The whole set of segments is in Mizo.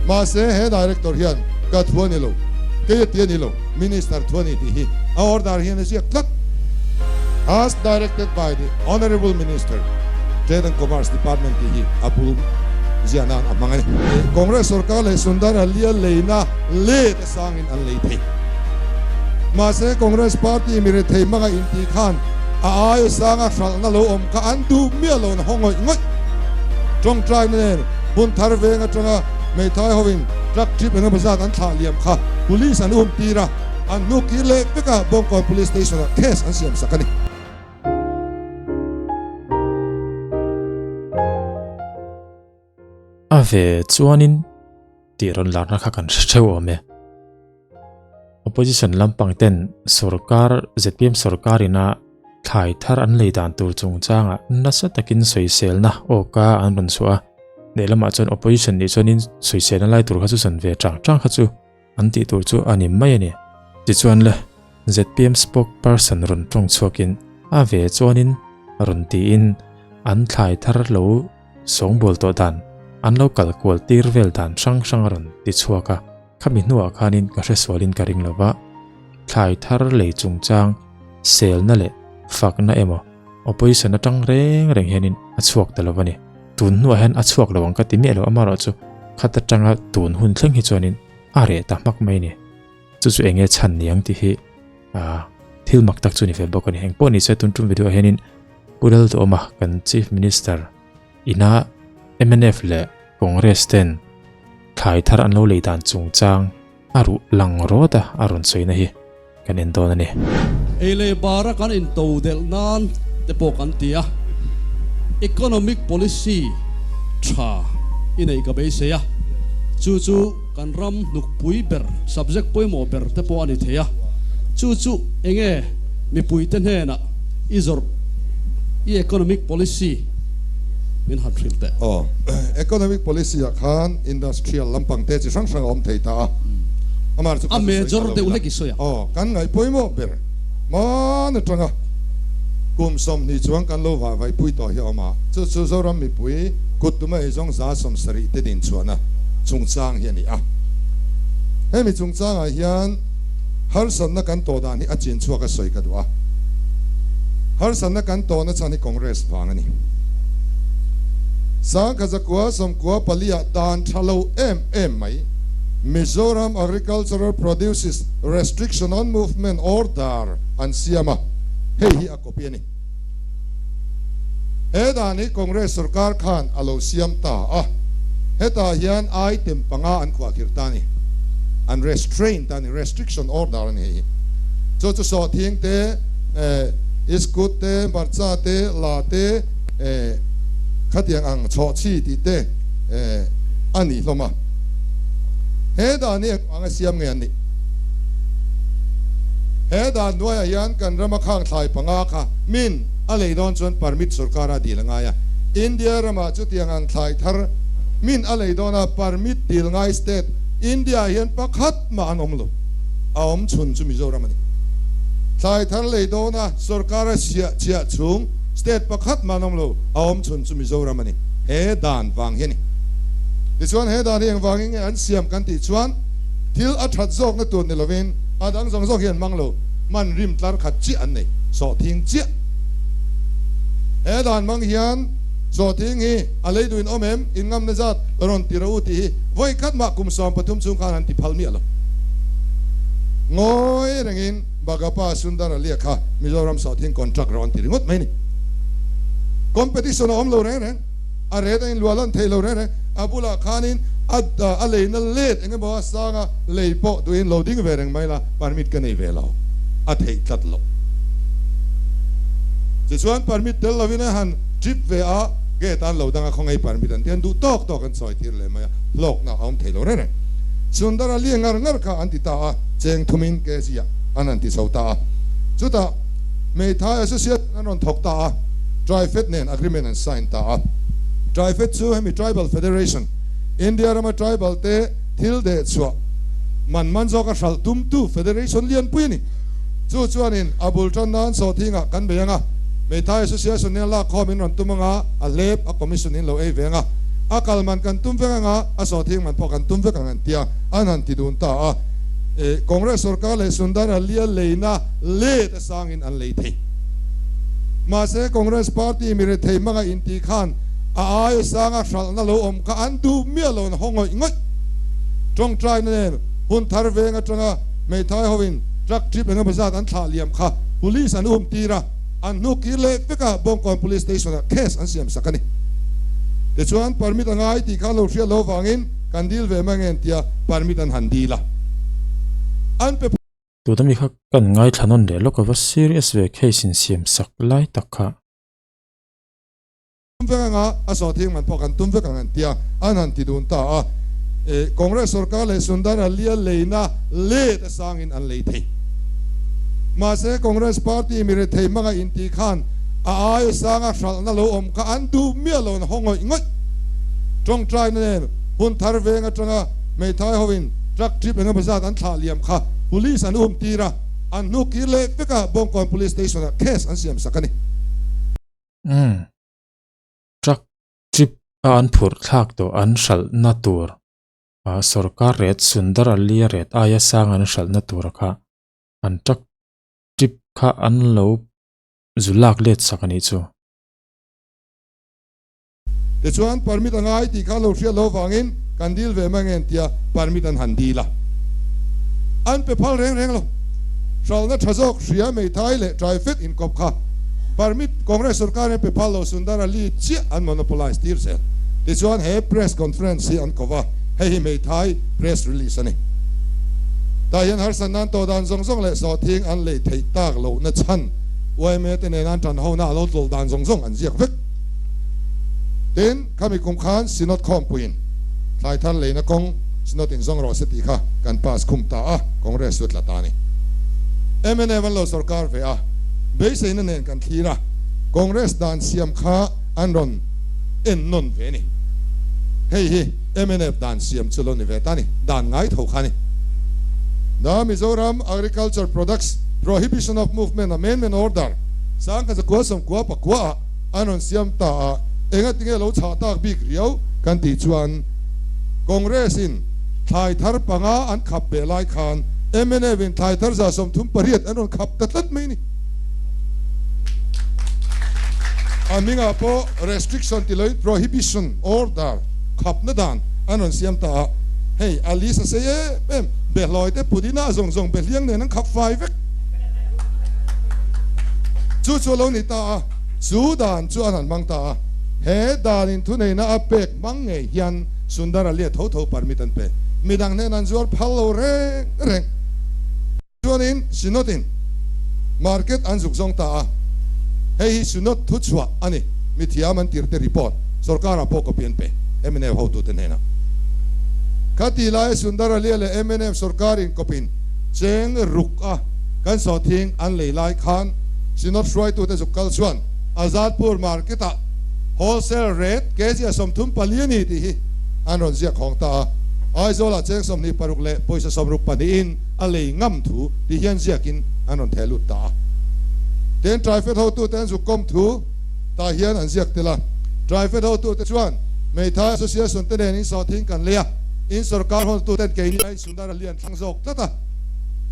Mahse he Director hian ka thu a ni lo, kei a ti a ni lo, Minister thu a ni tih hi a order hian a ziak tlat. As directed by the Honourable Minister, Trade and Commerce Department tih hi a bul ziah nan a hmang a ni. Congress sorkar leh Sundar Alia leina let a sangin an lei thei. Mahse Congress party mi rethei hmanga intih khan a aia sanga hralhna lo awm kha an duh miah lo na haw ngawih ngawih. Tawngtaina nen hun thar veng atanga hmeithai hovin truck trip engemaw zat an thlah liam kha police an um tir a, an hnuk kir leh vek a, Bawngkawn Police Station ah case an siam sak a ni. A ve chuanin tih rawn larna kha kan hre theuh awm e. Opposition lampang ten sorkar zpm sorkar ina thlai thar an lei dan tur chungchangah nasa takin sawiselna awka an rawn chhuah a, lehlamah chuan opposition nih chuanin sawiselna lai tur kha chu zan ve chang chang kha chu an tih tur chu a ni mai a ni. Tichuan le zpm spokesperson rawn tawng chhuakin a ve chuanin rawn tiin an thlai thar lo Sawngbawl tawh dan an lo kal kual tir vel dan hrang hrang a rawn ti chhuak a, khami hnuah khanin ka hresualin ka ring lo va, thlai thar lei chungchang selna leh fakna emaw opposition atang reng reng hianin a chhuak ta lo a ni. Tun hnuah hian a chhuak lo ang ka ti miah lo, amaherawh chu khat atanga tun hun thleng hi chuanin a reh ta hmak mai a ni. Chu chu enge chhan niang tih hi thil mak tak chu ni ve bawk a ni. Engpawh ni se tun tum video ah hianin Pu Lalduhawma kan Chief Minister ina mnf leh Congress ten thlai thar an lo lei dan chungchang a ruh lang rawt a a rawn sawina hi kan en dawn a ni. Ei leh bara kan into delh nan te pawh kan ti a, economic policy tha i neih ka beisei a, chu chu kan ram hnukpui ber subject pawimawh ber te pawh a ni thei a, chu chu enge mipuite hnenah I zawrh i economic policy min han hrilh teh. Aw, economic policy ah khan industrial lampang te chi hrang hrang a awm thei ta a, amah chu ka sawi ta lo ila. Aw, kan ngaih pawimawh ber hman atanga kum 20 chuang kan lo vah vaipui tawh hi a awm a, chu chu Zoram mipui kut tuma ei zawng 70% te din chhuahna chungchang hi a ni a. Hemi chungchangah hian harsatna kan tawh dan hi a chin chhuak a sawi ka duh a. Harsatna kan tawhna chhan hi Congress vang a ni. Sangkha zakua sawmkua paliah dan tha lo em em mai Mizoram Agricultural Produces Restriction on Movement Order an siam a, hei hi a copy a ni. He dan hi Congress sorkar khan a lo siam ta a, hetah hian item panga an khuahkhirh ta a ni. An restrain ta a ni, restriction order a ni hei hi. Chu chu sawhthing te, iskut te, hmarcha te, la te, khatiang ang chhawhchhi tih te a ni hlawm a. He dan hi engvanga siam nge an nih? He dan hnuaiah hian kan rama khang thlai panga kha min a lei dawn chuan permit sorkara dil a ngai a. India ramah chutiang ang thlai thar min a lei dawn a permit dil ngai state India ah hian pakhat mah an awm lo. A awm chhun chu Mizoram a ni. Thlai thar lei dawn a sorkara siah chhiah chhung state pakhat mah an awm lo. A awm chhun chu Mizoram a ni. He dan vang hi a ni. Tichuan he dan hi engvangin nge an siam kan tih chuan thil a that zawkna tur ni lovin a dang zawng zawk hi an hmang lo, hman rim tlar khat chiah an nei, sawhthing chiah. He dan hmang hian sawhthing hi a lei duhin awm em, in ngamna zat rawn ti rawh u tih hi vawi khat mah kum 13 chhung khan an ti phal miah lo. Ngawi rengin Bagapa Sundar Alia kha Mizoram sawhthing contract rawh an ti ringawt mai a ni. Competition a awm lo reng reng. A ret a inluah lan thei lo reng reng. A bulah khanin a a leina let eng emaw a sang a, lei pawh duhin lo ding ve reng mai la, permit ka nei ve lo. A theih tlat lo. Tichuan permit tel lovin a han trip ve a, gate an lo dang a, khawngaih permit an ti an duh tawk tawk an sawi tir leh mai a, hlawkna a awm thei lo reng reng. Sundar a li ngar ngar kha an ti ta a, cheng thumin kg ah an han ti chho ta a. Chutah Meithai Association an rawn thawk ta a, Trifed nen agreement an sign ta a. Trifed chu hemi Tribal Federation, India rama tribal te thil deh chhuah man man zawka hralh tumtu federation lianpui a ni. Chu chuanin a bul tan nan sawhthingah kan bei ang a, Meithai Association nen lakkhawm in rawn tum ang a, a hlep a commission in lo ei ve ang a. A kal man kan tum vek anga, a sawhthing man pawh kan tum vek ang an tia, an han ti dun ta a. Congress sorkar leh Sundar Alia leina let a sangin an lei thei. Mahse Congress party mi rethei hmanga intih khan a aia sanga hralhna lo awm kha an duh miah lo an haw ngawih ngawih. Tawngtaina nen hun thar veng atanga hmeithai hoin truck trip engemaw zat an thlah liam kha police an um tir a, an hnuk kir leh vek a, Bawngkawn Police Station ah case an siam sak a ni. Tichuan permit a ngai tih kha lo hriat loh avangin kan dil ve mai nge tia permit an han dil a, an pe. Tuna mi kha kan ngaithla nawn leh lawk ava serious ve case in siam sak lai tak kha. Tum vek anga a sawhthing man pawh kan tum vek ang an tia an han ti dun ta a, Congress sorkar leh Sundar Alia leina let a sangin an lei thei. Mahse Congress party mi rethei hmanga intih khan a aia sanga hralhna lo awm kha an duh miah lo an haw ngawih ngawih. Tawngtaina nen hun thar veng atanga hmeithai hoin truck trip engemaw zat an thlah liam kha police an um tir a, an hnuk kir leh vek a, Bawngkawn Police Station ah case an siam sak a ni. Umm. Truck trip a an phurh thlak tawh an hralhna tur ah sorkar ret Sundar Alia ret aia sang an hralhna tur kha an truck trip kha an lo zu lak let sak a nih chu. Tichuan permit a ngai tih kha lo hriat loh vangin kan dil ve mai nge tia permit an han dil a, an pe phal reng reng lo. Hralhna tha zawk hria Meithai leh Traifet inkawp kha permit Congress sorkar in pe phal lo Sundar Ali chiah an monopolize tir zel. Tichuan he press conference hi an kawp a, hei hi Meithai press release a ni. Tah hian harsat nan tawh dan zawng zawng leh sawhthing an lei theih tak lohna chhan yma te nena an tanhona a lo tlawlh dan zawng zawng an ziak vek. Tin, khami kum khan Synod khawmpuiin thlai thar leina kawng Synod in zawng rawh se tih kha kan pass khum ta a, Congress chu tla ta a ni. Mnf an lo sorkar ve a, beiseina nen kan thlir a, Congress dan siam kha an rawn en nawn ve a ni. Hei hi mnf dan siam chu lo ni ve ta a ni, dan ngai tho kha a ni. The Mizoram Agriculture Products Prohibition of Movement Amendment Order, Sangkazakua Sawmkua Pakua ah an rawn siam ta a, engatinge lo chhah tak bik riau kan tih chuan Congress in thlai thar panga an khap beh lai khan mnf in thlai thar 38 an rawn khap ta tlat mai ni. A hmingah pawh restriction ti loin prohibition order khapna dan an rawn siam ta a, hei a list a sei em em, behlawi te pudina zawng zawng behliang nen an khap fai vek. Chu chu a lo ni ta a, chu dan chu an han hmang ta a. He danin thuneihna a pek hmang ngei hian Sundara liat tho tho permit an pe. Midang hnen an zuar phal lo reng reng. Chuanin Synod-in market an zuk zawng ta a, hei hi Synod thuchhuah a ni, mithiam an tirte report sorkarah pawh copy an pe mnf hotute hnenah. Khati laia Sundara lia leh mnf sorkarin copy-in Cheng ruk a kan sawhthing an lei lai khan Synod hruaitute zuk kal chuan Azadpur market ah wholesale rate kg a 34 a ni tih hi an rawn ziak hawng ta a. Aizawl ah cheng 26 leh pawisa 62 in a lei ngam thu tih hian ziak in an rawn theh lut ta a. Tin Trifed hotute an zuk kawm thu tah hian an ziak tel a. Trifed hotute chuan Meithai Association te nen in sawhthing kan lei a, in sorkar hotuten keini ai Sundar a lian thlang zawk tlat a.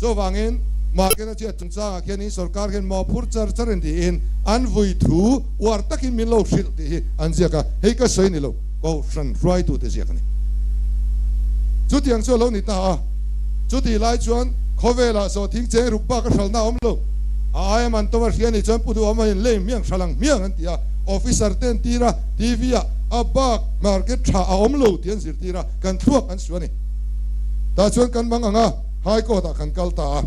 Chuvangin, market a chhiat chungchangah khian in sorkar hian mawhphur char char in tiin an vui thu uar takin min lo hrilh tih hi an ziak a, hei ka sawi ni lo, Kohhran hruaitute ziak a ni. Chutiang chu a lo ni ta a, chutih lai chuan khawvelah sawhthing cheng ruk bak a hralhna a awm lo. A aia man tawng a hria nih chuan Pu Duhawma in lei hmiang hral ang hmiang an ti a, officer te an tir a, TV ah a bak market tha a awm lo tih an zirtir a, kan thluak an su a ni. Tah chuan kan mang ang a, High Court ah kan kal ta a.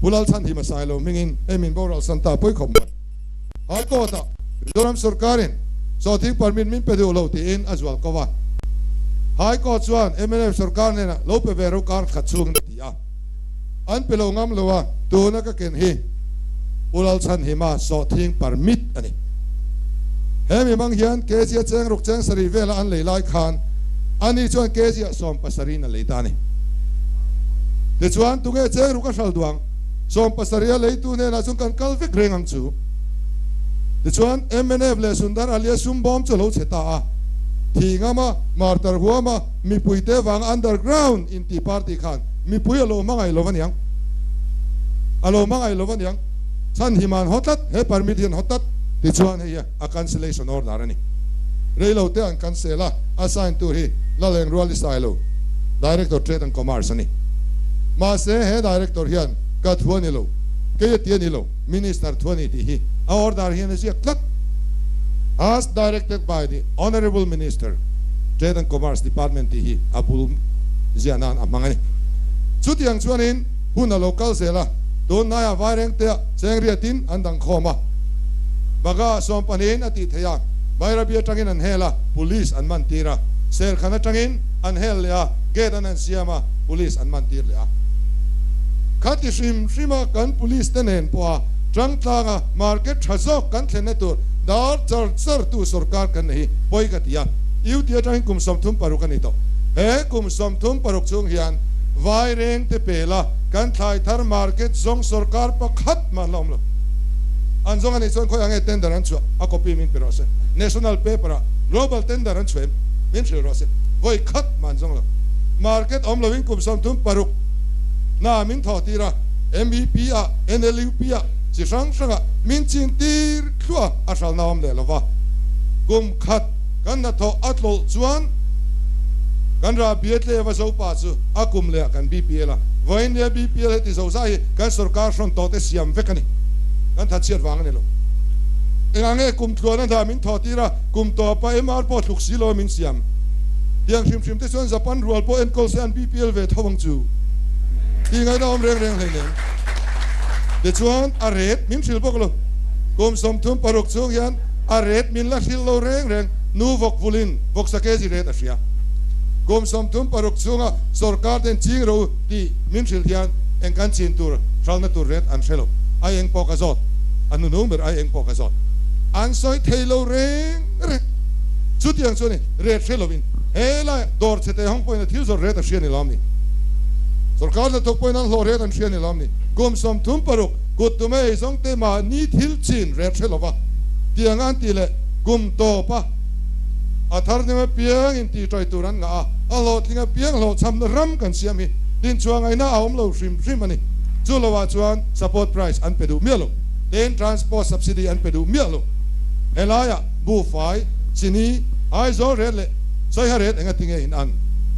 Pu Lalchhan hi hmasa ilo hmingin hei min boral san ta pawi khawp mai. High Court ah Mizoram sorkarin sawhthing permit min pe duh lo tiin a zual ko a. High Court chuan mnf sorkar hnenah lo pe ve ro kar khat chhungin a ti a. An pe lo ngam lo a, tuna ka ken hi Pu Lalchhan Hima sawhthing permit a ni. He mi mang hian kg a cheng ruk cheng sarih vela an lei lai khan ani chuan kg ah 70 in a lei ta a ni. Tichuan tunge cheng ruk a hral duang 70 a leitu hnenah chuan kan kal vek reng ang chu. Tichuan mnf leh Sundar Alia sum bawm chu a lo chhe ta a. Thi ngama, martar huama, mipuite vang underground inti party khan mipui a lo hmangaih lo aniang. A lo hmangaih lo aniang. Chhan hi man haw tlat, he permit hi an haw tlat tichuan hei hi a cancellation order a ni. Reilo te an cancel a, a sign tu hi Laleng Rual i sai lo, Director Trade and Commerce a ni. Mahse he Director hian ka thu a ni lo, kei a ti a ni lo, Minister thu a ni tih hi a order hian a ziak tlat. As directed by the Honourable Minister, Trade and Commerce Department tih hi a bul ziah nan a hmang a ni. Chutiang chuanin hun a lo kal zel a, tunhnaiah Vairengtea Chengriatin an dang khawm a, Baga sawmpahnihin a tih theih a, Bairabi atangin an hel a, Police an man tir a, Serkhan atangin an hel leh a, gate an han siam a, Police an man tir leh a. Khati hrim hrima kan Police te nen pawha tangtlanga market tha zawk kan thlenna tur dar char char tu sorkar kan nei hi pawi ka ti a, UT atangin kum 36 a ni tawh. He kum 36 chhung hian Vaireng te pela kan thlai thar market zawng sorkar pakhat mah an la awm lo. An zawng a nih chuan khawi ange tender an chhuah a copy min pe rawh se. National paper ah global tender an chhuah em min hrilh rawh se. Vawi khat mah an zawng lo. Market awm loin kum 36 hna min thawh tir a, MEP ah, NLUP ah chi hrang hrang ah min chin tir thluah a hralna awm leh lo va. Kum khat kan hnathawh a tlawlh chuan kan rah biatle va zo pa chu a kum leh ah kan BPL a. Vawiin nia BPL heti zo zai hi kan sorkar hrawn tawh te siam vek a ni. Kan tha chhiat vang a ni lo. Engah nge kum tluan a hna min thawh tir a, kum tawpa MR pawh tluk si lo a min siam. Tiang hrim hrim te chuan Japan rual pawh enkawl se an BPL ve tho ang chu. Tih ngaihna awm reng reng hleinem. Tichuan a ret min hrilh bawk lo. Kum 36 chhung hian a ret min la hrilh lo reng reng. Nu vawk vulin vawksa kg ret a hria. Kum 36 chhunga sorkar ten ching ro tih min hrilh hian eng kan chin tur hralna tur ret an hre lo. Ai eng pawh ka zawt. A nuhnung ber ai eng pawh ka zawt. An sawi thei lo reng reng. Chutiang chu a ni, ret hre lovin he lai dawr chhe te hawng pawhin a thil zawrh ret a hria ni lawm ni? Sorkar hnathawk pawhin an hlawh ret an hria ni lawm ni? Kum 36 kut tum ei zawng te mahni thil chin ret hre lova tiang an tih leh kum tawpa a thar hnem apiangin tih ṭai tur an ngah a, a hlawhtling apiang hlawhchhamna ram kan siam hi dinchhuah ngaihna a awm lo hrim hrim a ni. Chu lovah chuan support price an pe duh miah lo. Tin, transport subsidy an pe duh miah lo. Helaiah buhfai, chini, Aizawl ret leh Saiha ret enga tinge in an?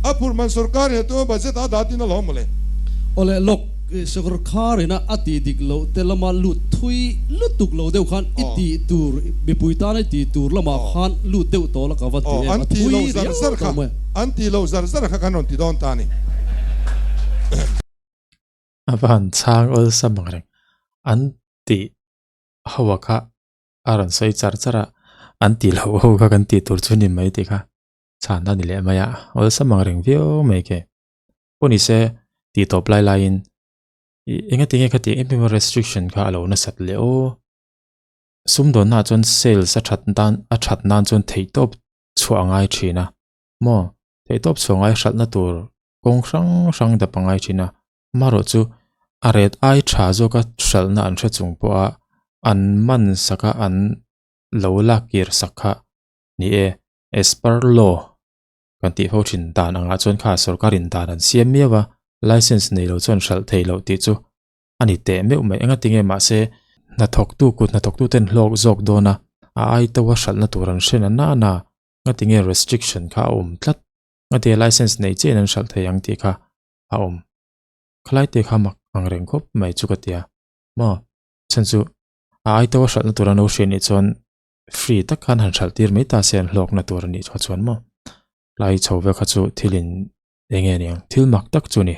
A phurh man sorkar in a tuma budget a dah tin a lawm mawle. Awle lawk sorkar ina a tih dik loh te lama lut thui lutuk lo deuh khan i tih tur mipui tana i tih tur lamah khan lut deuh tawh la ka va ti em a thui riau tawh mai. An tih loh zar zar kha kan rawn ti dawn ta a ni. A va han chhang awlsam ang reng. An tih ho a kha a rawn sawi char char a, an tih loh ho kha kan tih tur chu ni mai tih kha chhan a ni leh mai a, awlsam ang reng viau mai ke. Pawh ni se tih tawp lai laiin ih eng ati nge khati em em a restriction kha a lo nasat leh aw. Sumdawnna ah chuan sales a that dan a that nan chuan theihtawp chhuah a ngai thin a maw theihtawp chhuah ngai hralhna tur kawng hrang hrang dap a ngai thin a amaherawh chu a ret ai tha zawka hralhna an hre chung pawha an man sak a an lo lak kir sak kha ni e as per law kan tih ho thin dan angah chuan kha sorkar in dan an siam miau a license nei lo chuan hralh thei loh tih chu a ni teh meuh mai enga tinge mahse hnathawktu kut hnathawktu ten hlawk zawk dawn a a ai to a hralhna tur an hre na na nga tinge restriction kha a awm tlat nga tia license nei chiah in an hralh thei ang tih kha a awm khalai te kha mak ang reng khawp mai chu ka tia maw chhan chu a ai to a hralhna tur an lo hria nih chuan free tak khan han hralh tir mai ta se an hlawkna tur a nih kha chuan maw lai chho vel kha chu thil in eng nge niang thil mak tak chu a ni.